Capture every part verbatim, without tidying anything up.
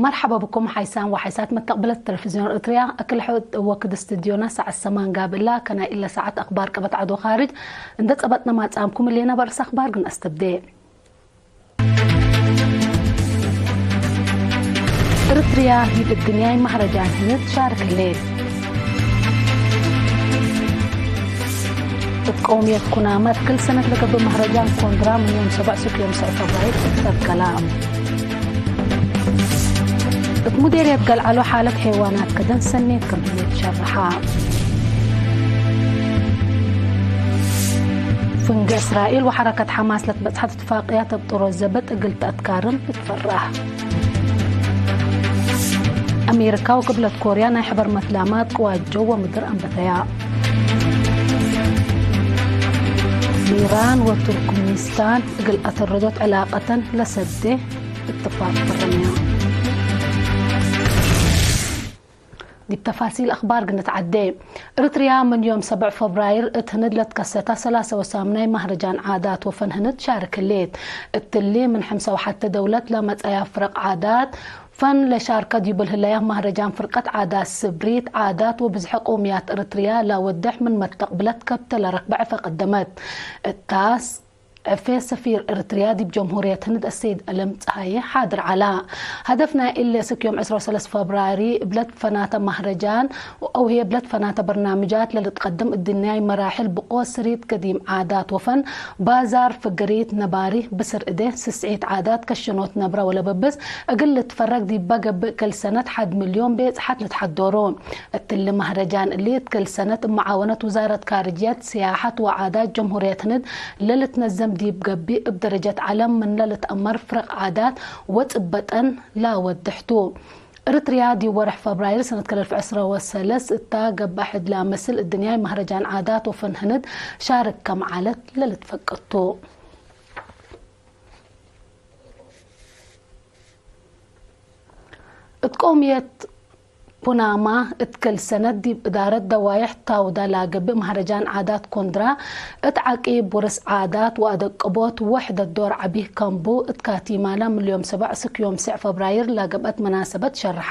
መርሐባ ብኩም ሓይሳን ወሓይሳት መተቅብለት ተለፍዝዮን ኤረትርያ። እክል ሕድ ወክድ እስትድዮና ሳዐት ሰማን ጋብእ እላ። ከናይ እለ ሳዐት አክባር ቀበት ዐድ ወካርጅ እንዴ ጸበጥነ ማጽአምኩም እሌነ። በርእስ አክባር ግን አስተብዴ። ኤረትርያ ዲብ እድንያይ መህረጃን ህንድ ትሻርክ ህሌት። እብ ቀውምየት ኩናማ እት ክል ሰነት ለገብእ መህረጃን ኮንድራ ምን ዮም ሰብዕ እስክ ዮም ሰዕ ፈብራይር እት ተብቀላ። እት ሙዴርየት ገልዐሎ ሓለት ሔዋናት ከደን ሰኔት ክም ህሌት ሸርሐ። ፍንጌ እስራኤል ወሐረከት ሐማስ ለትበጽሐት እትፋቅያት እብ ጥሮዝ ዘበጥ እግል ተአትካርም እትፈራህ። አሜሪካ ወቅብለት ኮርያ ናይ ሕበር መትላማት ቅዋት ጀው ወምድር አንበተያ። ኢራን ወቱርክሚስታን እግል አተረዶት ዕላቀተን ለሰዴ እትፋቅ ፈረመያ። ዲብ ተፋሲል አክባር ግንትዐዴ። ኤረትርያ ምን ዮም ሰብዕ ፈብራይር እት ህንድ ለትከሰታ ሰላሰ ወሳምናይ መህረጃን ዓዳት ወፈን ህንድ ትሻርክ ህሌት። እትሊ ምን ሐምሳ ወሐቴ ደውለት ለመጽአያ ፍረቅ ዓዳት ፈን ለሻርከ ዲብ ለህለያ መህረጃን ፍርቀት ዓዳት ስብሪት ዓዳት ወብዝሐ ቀውምያት ኤረትርያ ለወድሕ ምን መተቅብለት ከብተ ለረክበ ዕፈ ቀደመት። እታስ ዕፌ ሰፊር ኤረትርያ ዲብ ጀምሁርየት ህንድ አሰይድ አለም ጸሃየ ሓድር ዐላ። ሀደፍ ናይ እሊ እስክ ዮም ዕስራ ወሰለስ ፈብራሪ እብለት ፈናተ መህረጃን አው ህዬ እብለት ፈናተ በርናምጃት ለልትቀድም እድንያይ መራሕል ብቆ ስሪት ገዲም ዓዳት ወፈን፣ ባዛር፣ ፍግሪት፣ ነባሪ፣ ብስር እዴ፣ ስስዒት ዓዳት፣ ከሽኖት ነብረ ወለበብስ እግል ልትፈረግ ዲበ ገብእ ክል ሰነት ሐድ ሚልዮን ቤጽሐት ልትሐዶሩ። እትሊ መህረጃን እሊ እት ክል ሰነት እብ መዓወነት ውዛረት ካርጅየት፣ ስያሐት ወዓዳት ጀምሁርየት ህንድ ለልትነዘም ዲብ ገብእ፣ እብ ደረጀት ዐለም ምንለ ልትአመር ፍረቅ ዓዳት ወጽበጠን ለወድሕ ቱ። ኤረትርያ ዲብ ወርሕ ፈብራይር ሰነት ክልኤ አልፍ ዕስራ ወሰለስ እታ ገብአ ሕድ ለአመስል እድንያይ መህረጃን ዓዳት ወፈን ህንድ ሻርክ ከም ዐለት ለልትፈቀድ ቱ። እት ቀውምየት ኩናማ፣ እት ክል ሰነት ዲብ እዳረት ደዋይሕ ታውዳ ለገብእ መህረጃን ዓዳት ኮንድራ፣ እት ዐቂብ ውርስ ዓዳት ወአደቅቦት ወሕደት ዶር ዐቢ ከምቡ፣ እት ካቲማለ ምን ዮም ሰብዕ እስክ ዮም ስዕ ፈብራይር ለገብአት መናሰበት ሸርሐ።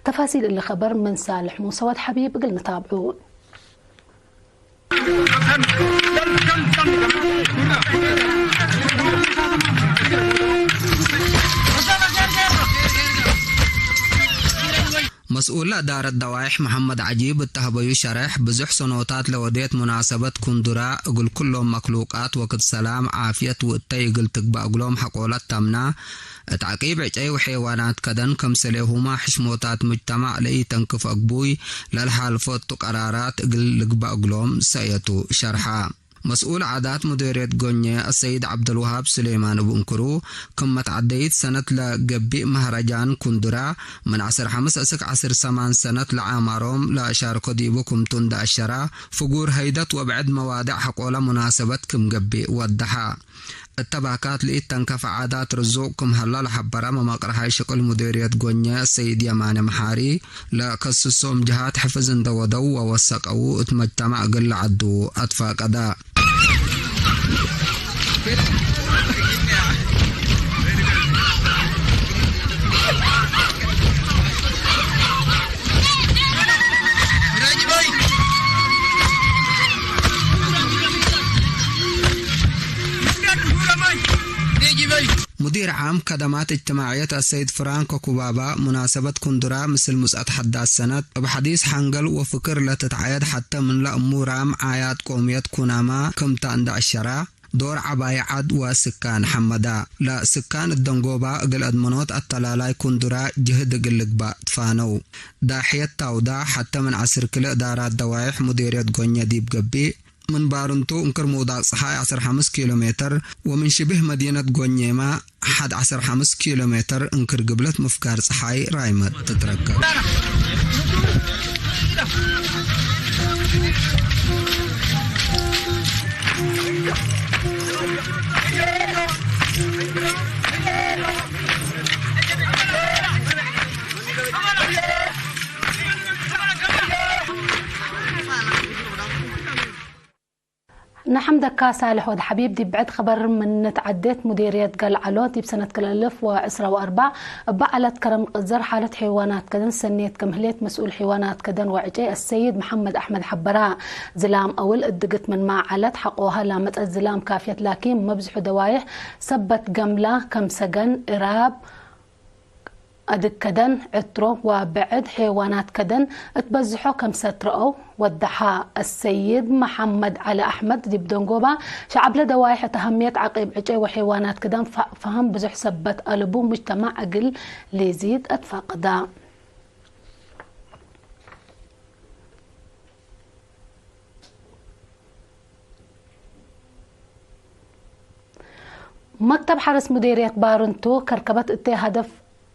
ተፋሲል እሊ ኸበር ምን ሳልሕ ሙሰ ወድ ሐቢብ እግል ንታብዑ። መስኡል ለእዳረት ደዋይሕ መሐመድ ዐጂብ እት ተህበዩ ሸሬሕ፣ ብዙሕ ሰኖታት ለወዴት ሙናሰበት ኩንዱራ እግል ኩሎም መክሉቃት ወክድ ሰላም፣ ዓፍየት ወእተይ እግል ትግበእ እግሎም ሐቆለት ተምና፣ እት ዐቂብ ዕጨይ ወሔዋናት ከደን፣ ከምሰሌሁመ ሕሽሞታት ሙጅተማዕ ለኢተንክፍ አግቡይ ለልሓልፎ እቱ ቀራራት እግል ልግበእ እግሎም ሰእየቱ ሸርሐ። መስኡል ዓዳት ሙዴርየት ጎኜ አሰይድ ዐብደልወሃብ ሱሌማን እብ እንክሩ፣ ክም መትዐደይት ሰነት ለገብእ መህረጃን ኩንዱራ፣ ምን ዐስር ሐምስ እስክ ዐስር ሰማን ሰነት ለዓማሮም ለአሻርኮ ዲቡ ክምቱ እንደ አሸራ፣ ፍጉር ሀይደት ወብዕድ መዋድዕ ሐቆለ ሙናሰበት ክም ገብእ ወደሐ። እተ ባካት ለኢተንከፈ ዓዳት ርዙቅ ክም ሀላ ለሐበረ መመቅረሓይ ሽቅል ሙዴርየት ጎኜ ሰይድ የማነ መሓሪ፣ ለከስሶም ጀሃት ሕፍዝ እንደ ወደው ወወሰቀው እት መጅተማዕ እግል ለዐዱ አትፋቀደ። ሙዲር ዓም ከደማት እጅትማዕየት አሰይድ ፍራንኮ ኩባባ፣ ሙናሰበት ኩንዱራ ምስል ሙጽአት ሐዳስ ሰነት እብ ሐዲስ ሐንገል ወፍክር ለትትዓየድ ሐተ ምንለ እሙራም ዓያት ቆምየት ኩናማ ክምታ እንደ አሸራ፣ ዶር ዐባይ ዐድ ወስካን ሐመዳ፣ ለስካን እደንጎባ እግል አድመኖት አተላላይ ኩንዱራ ጅህድ እግል ልግባእ ትፋነው። ዳሕየት ታውዳ ሐተ ምን ዐስር ክልእ ዳራት ደዋይሕ ሙዴርየት ጎኘ ዲብ ገብእ፣ ምን ባርንቱ እንክር ምውዳቅ ጸሓይ ዐስር ሐምስ ኪሎ ሜተር ወምን ሽብህ መዲነት ጎኘማ ሐድ ዐስር ሐምስ ኪሎ ሜተር እንክር ግብለት ምፍጋር ጸሓይ ራይመት ትትረከብ። ነሐምደካ ሳልሕ ወድ ሐቢብ፣ ዲብ ብዕድ ኸበር ምን ንትዐዴት፣ ሙዴርየት ገልዐሎ ዲብ ሰነት ክልኤ አልፍ ወዕስራ ወአርበዕ እበ ዐለት ከረም ቅዘር ሓለት ሐይዋናት ከደን ሰኔት ክም ህሌት መስኡል ሐይዋናት ከደን ወዕጨይ አሰይድ መሐመድ አሕመድ ሐበራ። ዝላም አውል እድግት ምንመ ዐለት ሐቆሀ ላመጸት ዝላም ካፍየት ላኪን መብዝሑ ደዋይሕ ሰበት ገምላ ከም ሰገን፣ እራብ፣ አድግ ከደን፣ ዕትሮ ወብዕድ ሔዋናት ከደን እት በዝሖ ከምሰ ትረአው ወደሐ። አሰይድ መሐመድ ዐሊ አሕመድ ዲብ ደንጎባ፣ ሸዐብለ ደዋይሕ እት አሀምየት ዐቂብ ዕጨይ ወሔዋናት ከደን ፈ-፣ ፈሀም ብዙሕ ሰበት አለቡ፣ ሙጅተማዕ እግል ሊዚድ አትፋቅዳ። መክተብ ሐርስ ሙዴርየት ባርንቱ፣ ከርከበት እቴ ሀደፍ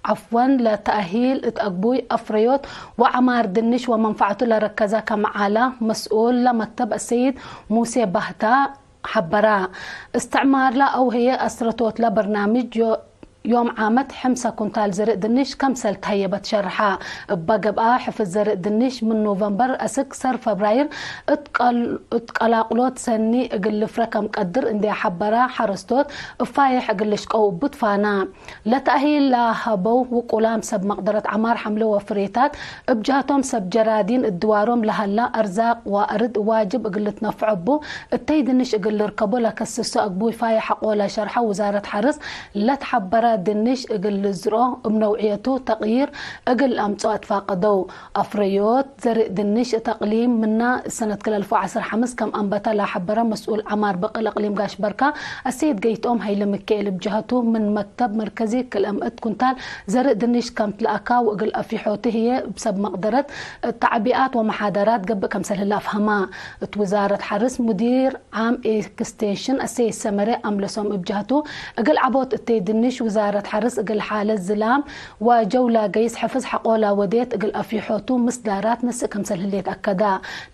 ዐፍወን ለተአሂል እት አግቡይ አፍረዮት ወዐማር ድንሽ ወመንፈዐቱ ለረከዘ ከም ዐለ፣ መስኡል ለመክተብ አሰይድ ሙሴ ባህታ ሐበራ። እስትዕማርለ አው ህዬ አስረቶትለ በርናምጅ ዮ-፣ ዮም ዓመት ሐምሰ ኩንታል ዘርእ ድንሽ ከምሰል ተሀየበት ሸርሐ። እበ ገብአ፣ ሕፍዝ ዘርእ ድንሽ ምን ኖቨምበር አስክ ሰር ፈብራይር እት ቀል-፣ እት ቀላቅሎት ሰኒ እግል ልፍረ ከም ቀድር እንዴ ሐበረ፣ ሐረስቶት እብ ፋዬሕ እግል ልሽቀው እቡ ትፋና። ለተአሂል ለሀበው ውቁላም ሰብ መቅደረት ዐማር ሐምለ ወፍሬታት፣ እብ ጀህቶም ሰብ ጀራዲን እድዋሮም ለሀላ አርዛቅ ወአርድ ዋጅብ እግል ልትነፍዖ እቡ፣ እተይ ድንሽ እግል ልርከቦ ለከስሶ አግቡይ ፋዬሕ ሐቆ ለሸርሐ ውዛረት ሐርስ፣ ለትሐበረ ድንሽ እግል ልዝርኦ እብ ነውዕየቱ ተቅይር እግል አምጽኦ አትፋቀደው። አፍረዮት ዘርእ ድንሽ እት አቅሊም ምና ሰነት ክልኤ አልፍ ወዐስር ሐምስ ከም አንበተ ለሐበረ መስኡል ዐማር ብቅል አቅሊም ጋሽ በርካ፣ አሰይድ ገይትኦም ሀይለ ምክኤል እብ ጀሀቱ፣ ምን መክተብ መርከዚ ክልኤ ምእት ኩንታል ዘርእ ድንሽ ከም ትለአካ ወእግል አፊሖቱ ህዬ እብ ሰብ መቅደረት ተዕቢአት ወመሓደራት ገብእ ከምሰል ህለ አፍሀማ። እት ውዛረት ሐርስ ሙዲር ዓም ኤክስቴንሽን አሰይድ ሰመረ አምለሶም እብ ጀህቱ፣ እግል ዐቦት እቴ ድንሽ ውዛረት ሐርስ እግል ሓለት ዝላም ወጀውላ ገይስ ሕፍዝ ሐቆ ለወዴት እግል አፊሖቱ ምስዳራት ነስእ ከምሰል ህሌት አከዳ።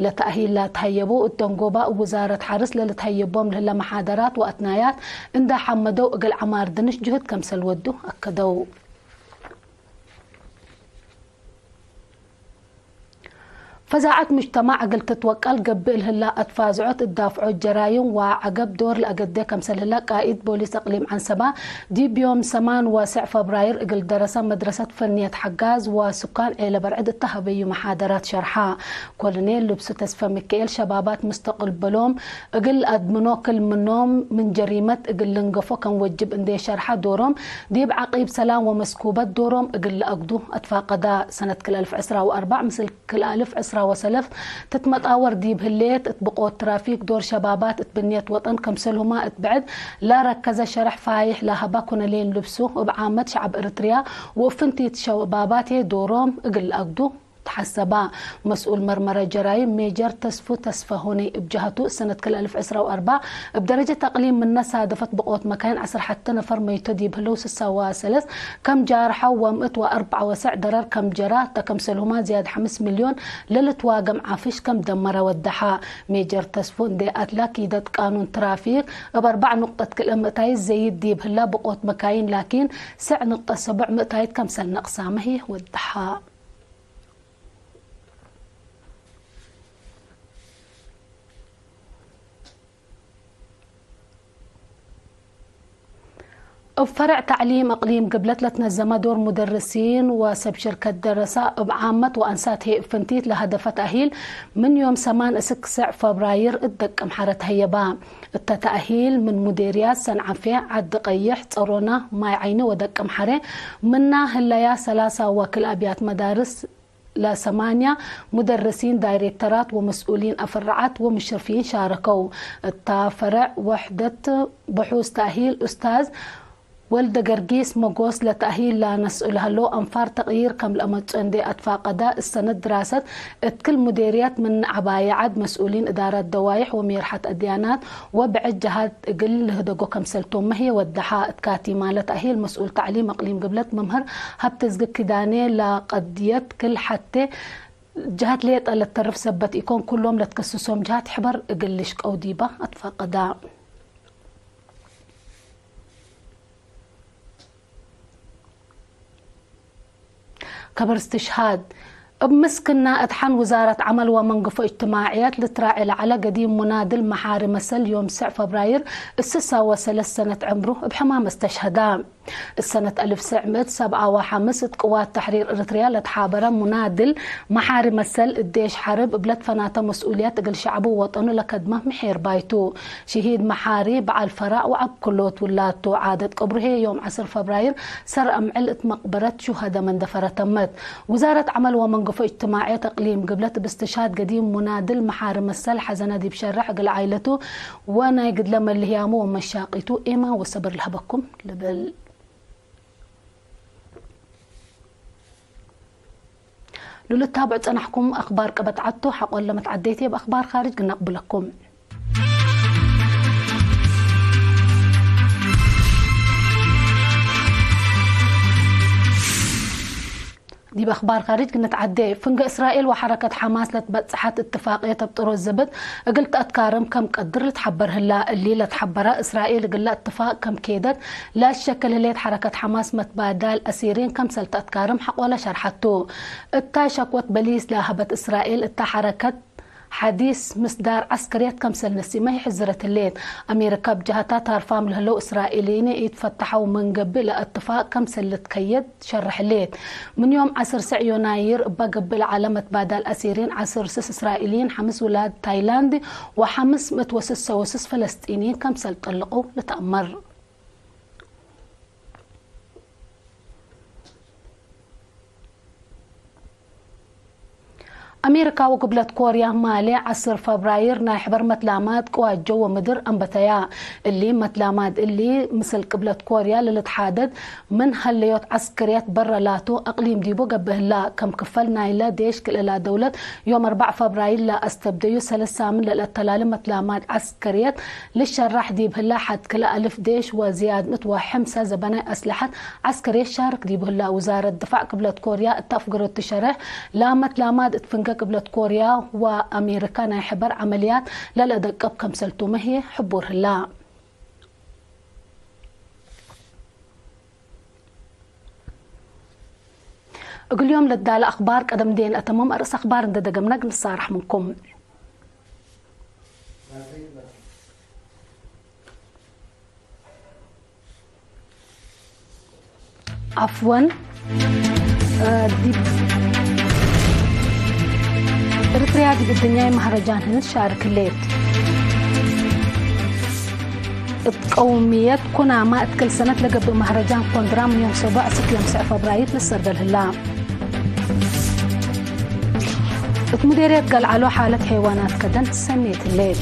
ለተአሂል ላትሀየቡ እት ደንጎባ እብ ውዛረት ሐርስ ለልትሀየቦም ለህለ መሓደራት ወአትናያት እንዳ ሐመደው እግል ዐማር ድንሽ ጅሁድ ከምሰል ወዱ አከደው። ፈዛዐት ሙጅተማዕ እግል ትትወቀል ገብእ ለህላ አትፋዝዖት እት ዳፍዖት ጀራይም ወዐገብ ዶር ለአገዴ ከምሰል ህለ ቃኢድ ቦሊስ እቅሊም ዐንሰባ ዲብ ዮም ሰማን ወሰዕ ፈብራይር እግል ደረሰ መድረሰት ፈንየት ሐጋዝ ወሱካን ዔለ በርዕድ እተ ሀበዩ መሓደራት ሸርሐ። ኮሎኔል ልብሱ ተስፈ ሚካኤል ሸባባት ምስተቅበሎም እግል አድምኖ ክል ምኖም ምን ጀሪመት እግል ልንገፎ ከም ወጅብ እንዴ ሸርሐ ዶሮም ዲብ ዐቂብ ሰላም ወመስኩበት ዶሮም እግል ለአግዱ አትፋቀዳ። ሰነት ክል አልፍ ዕስራ ወአርበዕ ምስል ክል አልፍ ዕስራ ወሰለስ ትትመጣወር ዲብ ህሌት፣ እት ብቆት ትራፊክ ዶር ሸባባት እት ብንየት ወጠን ከምሰልሁመ እት ብዕድ ለረከዘ ሸርሕ ፋይሕ ለሀባ ኮሎኔል ልብሱ፣ እብ ዓመት ሸዐብ ኤረትርያ ወእብ ፍንቲት ሸባባቴ ዶሮም እግል ለአግዱ ተሐሰባ። መስኡል መርመረ ጀራይም ሜጀር ተስፉ ተስፋሆነይ እብ ጀሀቱ፣ ሰነት ክል አልፍ ዕስራ ወአርበዕ እብ ደረጀት አቅሊም ምነ ሳደፈት ብቆት መካይን ዐስር ሐተ ነፈር መይቶ ዲብ ህለው፣ ስሳ ወሰለስ ከም ጃርሐው ወምእት ወአርበዕ ወሰዕ ደረር ከም ጀራ፣ እተ ከምሰልሁማ ዝያድ ሐምስ ሚልዮን ለልትዋገም ዓፍሽ ከም ደመረ ወደሐ። ሜጀር ተስፉ እንዴ አትላ ኪደት ቃኑን ትራፊክ እብ አርበዕ ንቅጠት ክልኤ ምእታይት ዘይድ ዲብ ህላ ብቆት መካይን ላኪን፣ ሰዕ ንቅጠት ሰቡዕ ምእታይት ከምሰል ነቅሳመ ህዬ ወደሐ። እብ ፈርዕ ተዕሊም እቅሊም ግብለት ለትነዘመ ዶር ሙደርሲን ወሰብ ሽርከት ደረሰ እብ ዓመት ወአንሳት ህዬ እብ ፍንቲት ለሀደፈ ተእሂል ምን ዮም ሰማን እስክ ሰዕ ፈብራይር እት ደቀምሐረ ተህየባ። እተ ተእሂል ምን ሙዴርያት ሰንዐፌ፣ ዐዲ ቀይሕ፣ ጸሮና፣ ማይ ዐይኒ ወደቀምሐረ ምና ህለያ ሰላሳ ወክል አብያት መዳርስ ለሰማንያ ሙደርሲን፣ ዳይሬክተራት ወመስኡሊን አፍረዓት ወምሽርፊን ሻረከው። እታ ፈረዕ ወሕደት ብሑስ ተእሂል ኡስታዝ ወልደገርጊስ መጎስ ለተእሂል ለነስኡ ለሀለው አንፋር ተቅይር ከም ለአመጽኦ እንዴ አትፋቀዳ፣ እሰነት ድራሰት እት ክል ሙዴርያት ምን ዐባየ ዐድ መስኡሊን እዳራት ደዋይሕ ወሜርሐት አድያናት ወብዕድ ጀሃት እግል ልህደጎ ከምሰልቶምመ ህዬ ወደሐ። እት ካቲማ ለተእሂል መስኡል ተዕሊም አቅሊም ግብለት መምህር ሀብተዝጊ ኪዳኔ ለቀድየት ክል ሐቴ ጀሃት ሌጠ ለተርፍ ሰበት ኢኮን፣ ኩሎም ለትከስሶም ጀሃት ሕበር እግል ልሽቀው ዲባ አትፋቀዳ። ከበር እስትሽሃድ። እብ ምስክና እድሓን ውዛረት ዐመል ወመንገፎ እጅትማዕየት ልትራዔ ለዐለ ገዲም ሙናድል መሓሪ መሰል ዮም ስዕ ፈብራይር እስሳ ወሰለስ ሰነት ዕምሩ እብ ሕማም እስተሽሀደ። እሰነት አልፍ ስዕ ምእት ሰብዓ ወሐምስ እት ቅዋት ተሕሪር እርትርያ ለትሓበረ ሙናድል መሓሪ መሰል እዴሽ ሐርብ እብ ለትፈናተ መስኡልየት እግል ሸዕቡ ወጠኑ ለከድመ ምሒር ባይቱ። ሽሂድ መሓሪ በዐል ፈራዕ ወዐብ ክሎት ውላቱ። ዓደት ቀብሩ ህዬ ዮም ዐስር ፈብራይር ሰር አምዕል እት መቅበረት ሹሀደ መንደፈረ ተመት። ውዛረት ዐመል ወመንገፎ እጅትማዕየት እቅሊም ግብለት እብ እስትሽሃድ ገዲም ሙናድል መሓሪ መሰል ሐዘነ ዲብ ሸርሕ እግል ዓይለቱ ወናይ ግድለ መልህያሙ ወመሻቂቱ ኤማን ወሰብር ለሀበኩም ልብል። ሉልታብዕ ጸናሕኩም አክባር ቀበት ዐድቱ ሐቆለ መትዓደይት እብ አክባር ካርጅ ግናቅብለኩም። ዲብ አክባር ካርጅ ግንትዓዴ። ፍንገ እስራኤል ወሐረከት ሐማስ ለትበጽሐት እትፋቅየት እብ ጥሮዝ ዘብጥ እግል ተአትካርም ከም ቀድር ልትሐበር ህላ። እሊ ለትሐበረ እስራኤል እግለ እትፋቅ ከም ኬደት ለአሸክል ህሌት ሐረከት ሐማስ መትባዳል አሲሪን ከምሰል ተአትካርም ሐቆለ ሸርሐቱ። እታ ሸክወት በሊስ ለሀበት እስራኤል እታ ሐረከት ሐዲስ ምስዳር ዐስከርየት ከምሰል ነሲመ ይሕዝረት ህሌት። አሜሪካ እብ ጀሀታ ታርፋም ለህለው እስራኤልይን ኢትፈተሐው ምን ገብእ ለእትፋቅ ከምሰል ልትከየድ ትሸርሕ ህሌት። ምን ዮም ዐስር ስዕ ዮናይር እበ ገብእ ለዐለ መትባዳል አሲሪን ዐስር ስስ እስራኤልይን፣ ሐምስ ውላድ ታይላንድ ወሐምስ ምእት ወስስ ሰወስስ ፈለስጢንይን ከምሰል ጠልቀው ልትአመር። አሜሪካ ወግብለት ኮርያ ማሌ ዐስር ፈብራይር ናይ ሕበር መትላማት ቅዋት ጀው ወምድር አንበተያ። እሊ መትላማት እሊ ምስል ግብለት ኮርያ ለልትሓደድ ምን ሀለዮት ዐስከርየት በረ ላቱ አቅሊም ዲቡ ገብእ ህላ። ከም ክፈል ናይለ ዴሽ ክልኤላ ደውለት ዮም አርበዕ ፈብራይር ለአስተብደዩ ሰለስ ሳምን ለልአተላሊ መትላማት ዐስከርየት ልሸራሕ ዲብ ህላ። ሐድ ክልኤ አልፍ ዴሽ ወዝያድ ምእት ወሐምሰ ዘበናይ አስለሐት ዐስከርየት ሻርክ ዲቡ ህላ። ውዛረት ድፋዕ ግብለት ኮርያ እት አፍገረቱ ሸርሕ፣ ላመት ላማድ እት ፍንገ ግብለት ኮርያ ወአሜሪካ ናይ ሕበር ዐመልያት ለለአደቅብ ከምሰልቱመ ህዬ ሕቡር ህላ። እግል ዮም ለዳለ አክባር ቀደም ዴን አተምም አርእስ አክባር እንደ ደገምነ ግንሳረሕ ምንኩም። አፍወን፣ እ፣ ዲብ እርትርያ ዲብ እድንያይ መህረጃን ህንድ ሻርክ ህሌት። እብ ቀውምየት ኩናማ እት ክል ሰነት ለገብእ መህረጃን ኮንድራ ምን ዮም ሰቡዕ እስክ ዮም ስዕ ፈብራይር ልሰርደል ህላ። እት ሙዴርየት ገልዓሎ ሓለት ሐይዋናት ከደን ሰኔት ህሌት።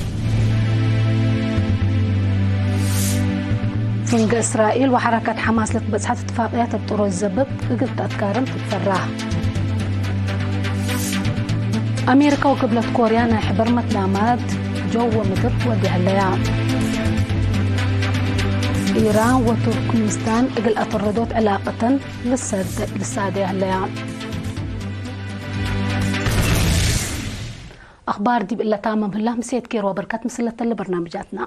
ፍንገ እስራኤል ወሐረከት ሐማስ ለትበጽሐት እትፋቅያት እብ ጥሮዝ ዘብጥ እግል ተአትካርም ትትፈራህ። አሜሪካ ወግብለት ኮርያ ናይ ሕበር መትላማት ጀው ወምድር ወዴ ሀለያ። ኢራን ወቱርክሚስታን እግል አተረዶት ዕላቀተን ልሳደ-፣ ልሳደያ ህለያ። አኽባር ዲብ እለ ታመም ህላ፣ ምሴት ኬር ወበርከት ምስል ለተለ በርናምጃትና።